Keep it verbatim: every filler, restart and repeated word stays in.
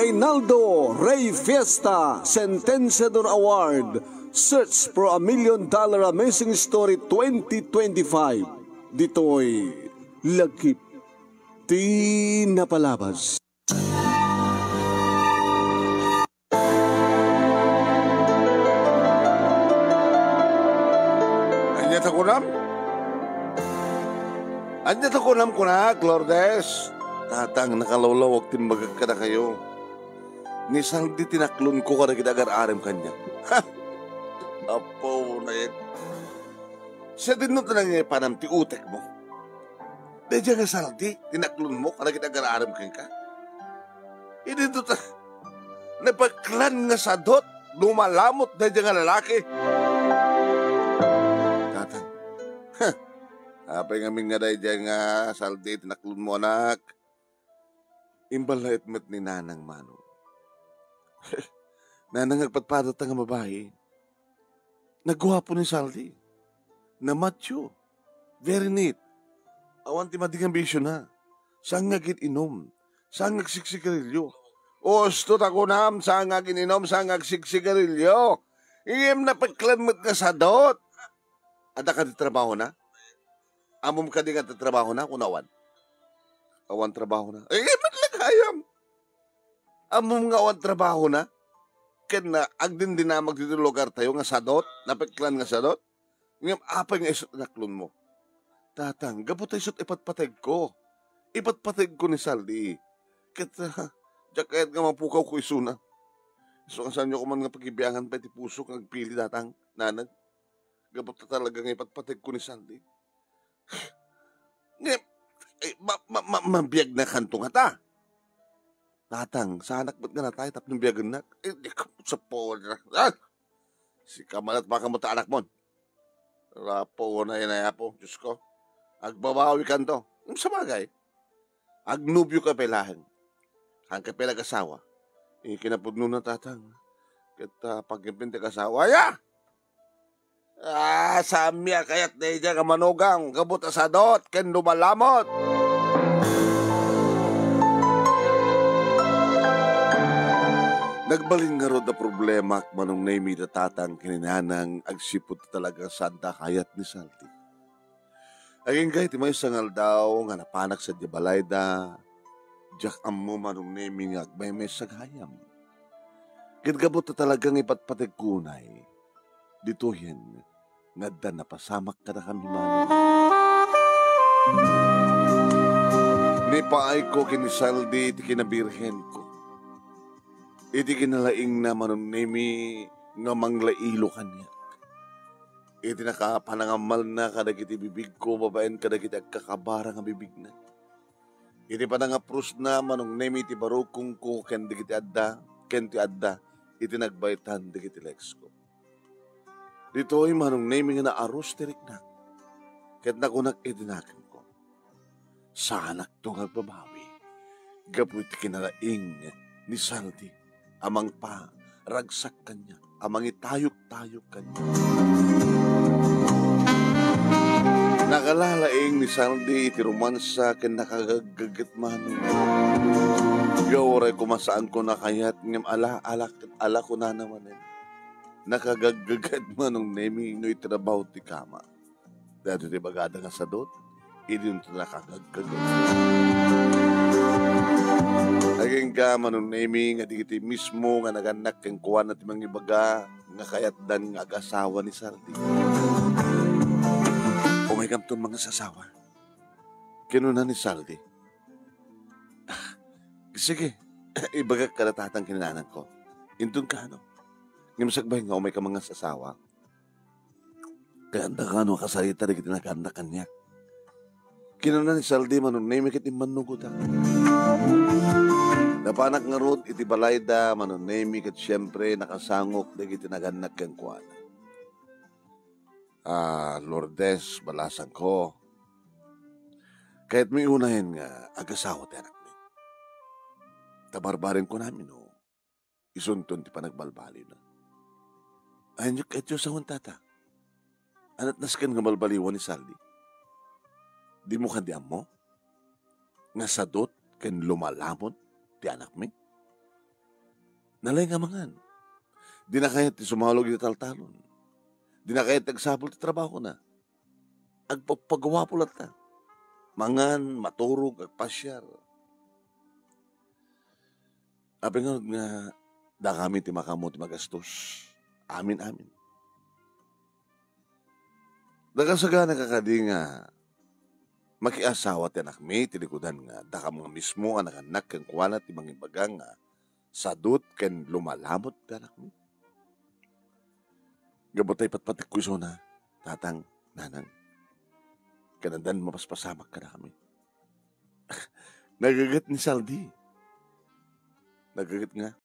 Reynaldo Rey Fiesta Sentenciador Award, Search for a Million Dollar Amazing Story twenty twenty-five. Ditoy Lagip ti Napalabas. Ania ta kunam? Ania ta kunam, kunak, Lourdes? Tatang, nakalawlawag ti imbagak kadakayo. Ni Saldi ti naklonko kadagiti agar-arem kaniak. Ha! Apo, nayet. Sadino ta nangyapanam ti utekmo? Daydiay nga Saldi ti naklonmo kadagiti agar-arem kenka? Idinto ta, napeklan nga sadot, lumalamot daydiay nga lalaki. Tatang, ha, apay ngamin nga daydiay nga Saldi ti naklonmo, anak? Imballaet met ni Nanang Manong. Nanang, agpadpadata nga babai. Naguapo ni Saldi. Namatio. Very neat. Awan ti madi nga bisiona. Saan nga agin-inom. Saan nga agsigsigarilio. Usto ta kunam, saan nga agin-inom, saan nga agsigsigarilio. Ngem napeklan met nga sadot. Adda kadi trabahona? Ammom kadi nga adda trabahona, kun awan? Awan trabahona. Eh, met la gayam. Ammom nga awan trabahona? Ken na, agdindinamag ditoy lugartayo nga sadot, napeklan nga sadot? Ngem apay nga isu ti naklonmo? Tatang, gapu ta isu ti ipatpategko. Ipatpategko ni Saldi. Ket, ah, diak kayat nga mapukawko isuna. Isu nga saanyo koma nga pagibiangan pay ti pusok nga agpili, Tatang, Nanang. Gapu ta talaga nga ipatpategko ni Saldi. Ngem, eh, ma-, ma-, ma-, mabiagnakanto ngata? Tatang, saanak met nga natay tapno biagennak? Eh, di ka sa pora. Ah! Sika man at baka mo ta anakmon. Rapo na yan ay apo, Diyos ko. Agbabawi kanto. Ngem sabagay, agnobio ka pay laeng. Saan ka pay nag-asawa? Eh, kinapudno na, Tatang. Ket, ah, pagkempin ti asawa, aya! Ah, saanmi a kayat daydiay nga manugang, gapu ta sadot ken lumalamot. Nagbalin ngarud a problemak, Manong Nemi, da Tatang ken ni Nanang agsipud ta talaga saanda a kayat ni Saldi. Agingga iti maysa nga aldaw nga napanak sadiay balayda, diak ammo, Manong Nemi, nga agmaymaysa gayam. Ket gapu ta talaga nga ipatpategko unay, ditoyen nga adda napasamak kadakami, Manong. Ni paayko ken ni Saldi iti kinabirhenko. Iti kinalaingna, Manong Nemi, nga manglailo kaniak. Iti nakapanangammalna kadagiti bibigko babaen kadagiti agkakabara nga bibigna. Iti panangaprusna, Manong Nemi, iti barukongko ken dagiti adda, ken ti adda iti nagbaytan dagiti leksko. Ditoy, Manong Nemi, nga naarus ti riknak. Ket nakunak iti nakemko, saanakto nga agbabawi gapu iti kinalaing ni Saldi a mangparagsak kaniak, a mangitayok-tayok kaniak. Nakalalaing ni Saldi iti romansa ken nakagaggaget, Manong. Uray koma saanko a kayat, ngem ala, ala, ala kunana manen. Nakagaggaget, Manong Nemi, no itrabaho ti kama. Daytoy ti ibagada nga sadot, idinto nakagaggaget. Agingga, Manong Nemi, nga dagiti mismo nga nagannak kenkuana ti mangibaga nga kayatdan nga agasawa ni Saldi. Umaykamton mangasasawa, kinuna ni Saldi. Ah, sige, ibagak kada Tatang ken ni Nanangko. Inton kaano. Ngem sakbay nga umayka mangasasawa, kayatda kano a kasarita dagiti nagannak kaniak. Kinuna ni Saldi, Manong Nemi, ket immannugotak. Napanak ngarud iti balayda, Manong Nemi, ket siempre nakasangok dagiti nagannak kenkuana. Ah, Lourdes, balasangko. Kayatmi unayen nga agasawa ti anakmi. Ta barbarem kunami no isunton ti panagbalbaliwna. Ayanyo ketyo sawen, Tata. Anat nasken nga balbaliwan ni Saldi. Dimo kadi ammo nga sadot ken lumalamot ti anakmi? Dina laeng mangan. Dina kayat ti sumawag iti taltalon. Dina kayat ti agsapul ti trabahona. Agpagpaguapo latta. Mangan, maturog, agpasiar. Apay nga, nga dakami ti makaammo ti magastos? Amin-amin. Nakasagana ka kadi nga makiasawa ti anakmi iti likudan nga dakam nga mismo a nakannak kenkuana ti mangibaga nga sadut ken lumalamut ti anakmi? Gapu ta ipatpatikko isuna, Tatang, Nanang, ken addan mapaspasamak kadakami. Nagaget ni Saldi. Nagaget nga,